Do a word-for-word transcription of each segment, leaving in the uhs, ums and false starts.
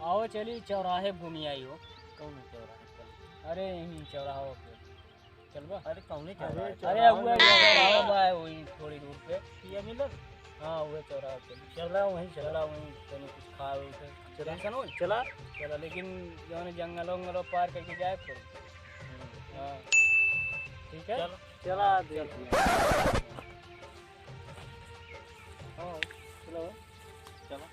आओ चली चौराहे घूमी आई हो। कौन चौराहे? चल। अरे यहीं चौराहा पे। चलबा? अरे कौने अरे चौराहे? चौराहा अरे हुआ में चौराहा बा, वही थोड़ी दूर पे। पिया मिलन? हाँ, वही चौराहा पे। चला वहीं चला। चला वहीं, तनी कुछ खा उ के। चला। Tension हो? चला। चला, लेकिन जौन जंगल वंगल पार करके जाए फिर। हम्म। हाँ। ठीक है? चलो। चला, चलो। देख लिया। हाँ, चलो। चलो।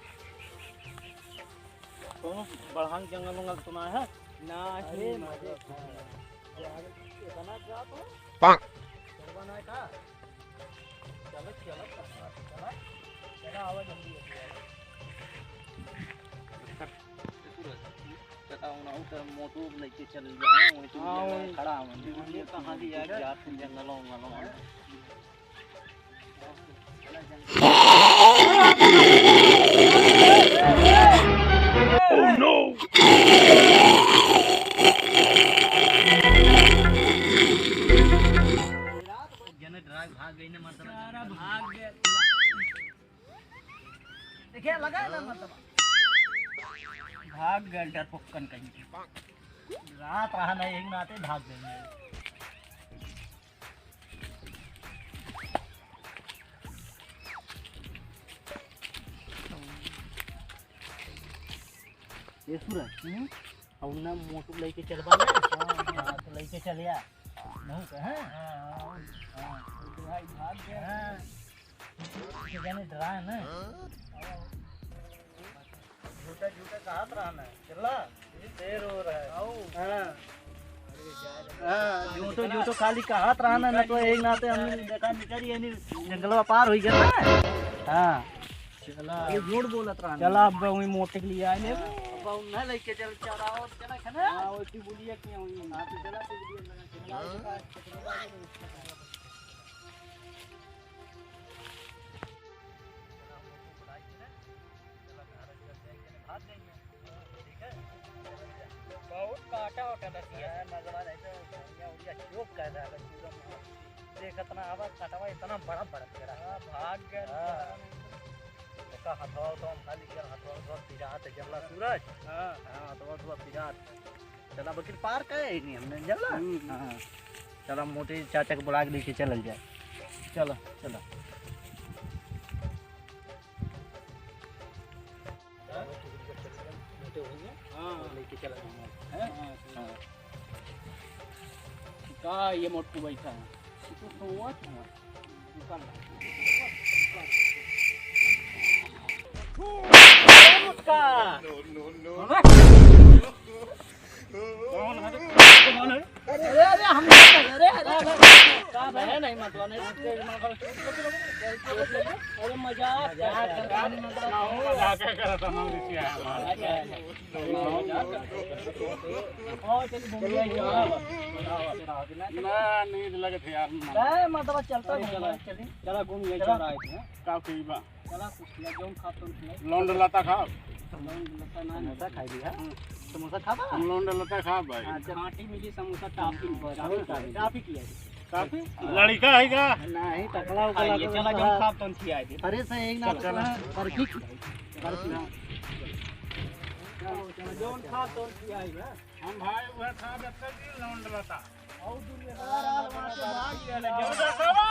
कौनो बड़हन जंगल वंगल तो ना है? ना, अरे, नहीं, मजे नहीं। यार, इतना क्या तो? पाक। चलबा ना का? चलो, चलो, चलो, चलो, आवा जल्दी, जल्दी आवा। चला, उन्हों के मोटू लेके चल जाए, वहीं तो हाँ, वहीं खड़ा हूँ। ये कहाँ भी यार, जात जंगलों वंगलों में। जने डरा के भाग गई ने, मतलब, सारा भाग गया। देखिए, लगा है ना, मतलब, भाग गया डरपोकन कहीं के। रात रहा ना, यही नाते भाग गई। ये सूरज, हम्म? और ना मोटू लेके चलबा ना। हाँ, हाँ, तो लेके चलिया। नहीं तो, हाँ? हाँ, हाँ, हाँ। तो भाई भाग गया। हाँ। ये जाने डरा है ना। झूठा, झूठा कहत रहा ना। चला, ये देर हो रहा है। आओ। हाँ। हाँ, झूठो, झूठो खाली कहत रहा ना, ना तो यही नाते हमने देखा निकल, ये नहीं, जंगलवा पार हो गया ना। हाँ। चला। ये झूठ बोलत रहा ना। चला, अब वही मोटे के लिए आए ले। हाँ, अब उन्हें लेके चल, चला और चला खाना। हाँ, वो तू बोलिए कि वही। हाँ, तो चला, तू बोलिए, लगा, चला। बहुत काटा होता दसिया। हाँ, मजवा नहीं तो बढ़िया, बढ़िया चोक कर रहा है पूरा माल। देख, इतना आवाज कटवा, इतना बड़ा बड़ा पेड़ा। हाँ, भाग गया। हाँ। देखा, हथवा उथवा हम खाली कर, हथवा उथवा पिरात है, जल्ला सूरज। हाँ। हाँ, हथवा उथवा पिरात। चला, बकिर पार का है ही नहीं हमने, जल्ला। हम्म। हाँ। चला, मोटे चाचा के बुला के लेके चलल जाए। चला, चला। हाँ? हाँ। लेके चला जाऊंगा। हैं? हाँ। हाँ। का ये मोटू बैठा है? ये तो सोवत है। निकल रहा है। मुक्का। No, no, no। कौन है? कौन है? अरे, अरे, अरे, हम नहीं, अरे, अरे, अरे, का भाई? नहीं, मतलब, नहीं, अरे, मजाक, मजाक कर रहा हूँ। मजाक कर रहा था, हम इसी आया हमारा। अच्छा, अच्छा। और चलिए, घूम जाइए। ना, नींद लगे थे यार। नहीं, मतलब, चलता घूम, चला। चलिए। चला, घूम जाइए, चला। चला, आए थे। का कही बा? चला, कुछ खिला, जौन खा, तौन खिला। लौंड लता खाब? लौंड लता ना, समोसा खाई लिया। हम्म। समोसा खाबा? हम लौंड लता खाब भाई। हाँ, चल। खाटी मिली समोसा, टॉफी, बस, टॉफी, टॉफी। टॉफी की है। टॉफी? लड़का है का? नहीं, टकला उकला हाँ, ये तो चला, हाँ। जौन खाब, तौन खिया दे। अरे से एक ना चला। बर्फी, बर्फी। चला, चला, जौन खाब, तौन खिया है। हम भाई वह खाब, एक जी लौंड लता। और दुनिया का यार, आज वहाँ से भाग गया ना, जब देखो बा,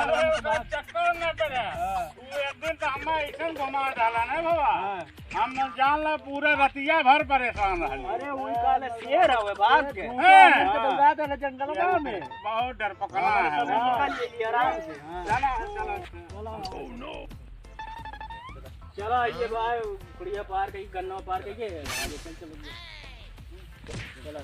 अरे, कोई चक्कर न करे। हाँ। वो एक दिन तो हमें ऐसन घुमा डाला ना बाबा। हाँ। हम न जान ला, पूरा रतिया भर परेशान रहल। अरे, वही काले शेर हवे, भाग के। हाँ। हमके तो उड़ा देले जंगल में। बहुत डर पकड़ा है। हाँ, बाबा। निकल लिए आराम से। हाँ। चला, चला, चला। चला, ये भाई, कुड़िया पार कहीं, गन्ना पार कहीं, आगे चल, चल, चल। चला।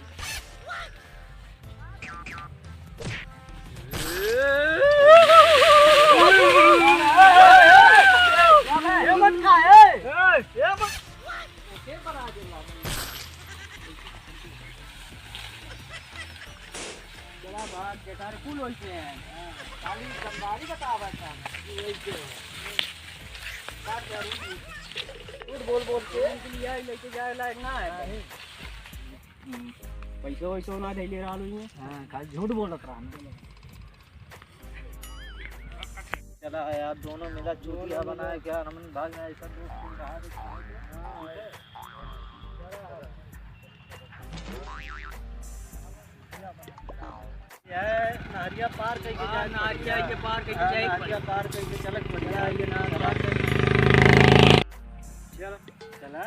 ये मत खा, ए। ए, ये मत। चला भाग, बेकार कुल वैसे हैं। हाँ, खाली गंदारी बतावा था कि वैसे है। का जरूरी? झूठ बोल बोल के। उनके लिए आई लेके जाए लायक ना है। हम्म, पैसा वैसा ना धैले रहल हुई है। हाँ, खाली झूठ बोलत रहा ना। चला यार, दोनों मिला चूतिया बनाए क्या? हमन भाग गए, ऐसा दोस्त को कहा दे। हाँ, अरे। नहरिया पार कइके हाँ, जाए के नहरिया पड़ी। के पार कइके हाँ, जाए के नहरिया पड़ी। पार कइके चलक पड़ी। हाँ, ये नहरिया पार कइके। चल, चला।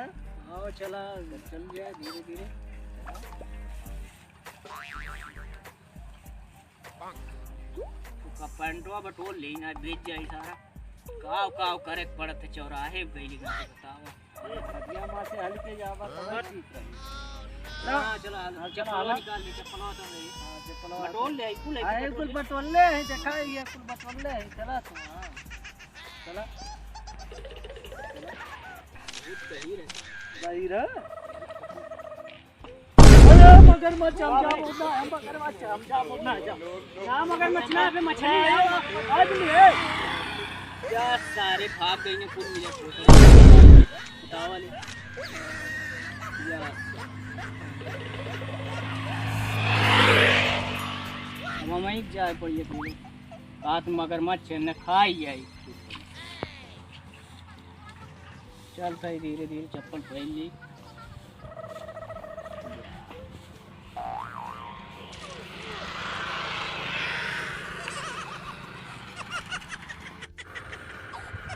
हाँ, चला, चल जाए धीरे धीरे। तो का पैंटवा बटोर ले ना, बेच जाए सारा। काव काव करे के पड़त है चौराहे पे गइली, बतावा। अरे, नदिया माँ से हल के जावा, तब हाँ। ठीक रही। हाँ, चला, हल, हाँ, चप्पलवा चला, हल। निकाल ले, चप्पलवा तो ले। हाँ, चप्पलवा बटोर ले, आई कुल, आई आई कुल बटोर ले। बटोर ले है, देखा है, ये कुल बटोर ले है, चला तू, हाँ। चला। चला। सही रहे। सही रहे। अरे मगरमच्छ, हम जा बोलना है, मगरमच्छ, हम जा बोलना है, जा। ना मगरमच्छ ना, अबे मछली है, आज भी है। क्या सारे भाग गए हैं, कुल मिला के। बताओ वाले। या। अब हम ही जाए पड़िए पूरे। रात मगरमच्छ है, न खाई जाए। चल भाई, धीरे धीरे चप्पल पहन ली।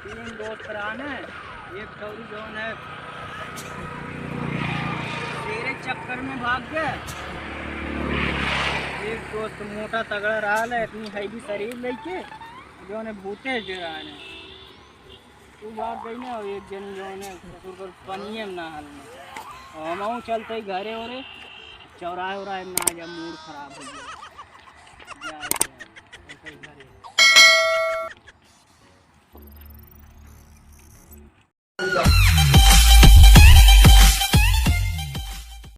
तीन दोस्त रहा ने, एक ठौरी जौन है तेरे चक्कर में भाग गए। एक दोस्त मोटा तगड़ा रहा ले, इतनी हैवी शरीर लेके, जौन है भूते जे रहा ने। तू भाग गई ना, और एक जन जौन है ससुर कर पनिये में ना हल में। और हम चलते ही घरे ओरे, चौराहे उराहे में ना आ जा, मूड खराब हो गया। जा,